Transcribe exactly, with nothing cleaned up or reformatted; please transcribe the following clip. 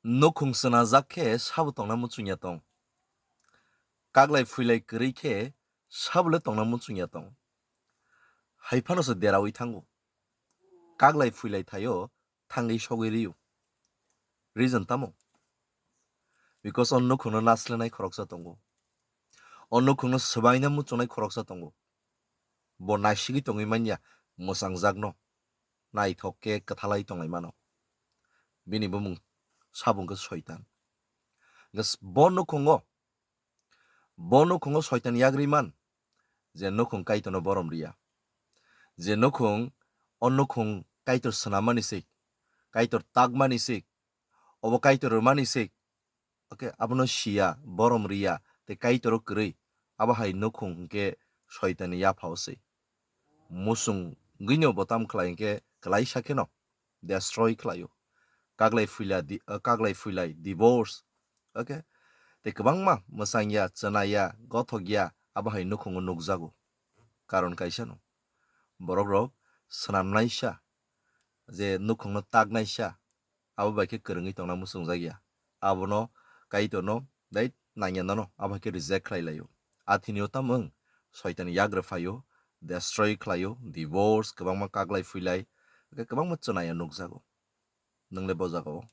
Nukhung chwnajak khe sabo tongna muchungya tong. Kaglai phuilai kwrwi khe sabole tongna muchungya tong. Hai phano se deraui thango. Kaglai phuilai thaio thangwi sogwi rio. Reason tamo? Because o nukhungno naslenai khoroksa tongo. O nukhungno swbaina muchungnai khoroksa tongo. Bo naisigwi tongwi manya mwchangjakno. Naithok khe kwthalai tonglai mano. Bini bumung sabung khe Soitan. Hwnkhe s-, bo nukhungo, bo nukhungo Soitan yagri man, je nukhung Kaitorno borom riya. Je nukhung, o nukhung Kaitor swnammani se, Kaitor takmani se, obo Kaitor rwmani se, okay, abono siya, borom riya, tei Kaitoro kwrwi, abo hai nukhung hwnkhe Soitanni yaphao se. Muchungwino bo tam khlai hwnkhe klaisa kheno destroy khlaio. Kaglai phuila di-, uh, kaglai phuilai, divorce, okay? Tei kwbangma mwchangya, chwnaya, gothokya, abo hai nukhungo nukjago. Karon kaisano. Borokrok swnamnaisa, je nukhungno taknaisa, abo bai khe kwrwngwi tongna muchungjakya. Abono Kaitorno dai nangya nono abo hai khe reject khlai laio. Athinio tamo wng Soitan yagra phaio, destroy khlaio, divorce, kwbangma kaglai phuilai, hwnkhe kwbangma chwnaya nukjago. Nwngle bo jagao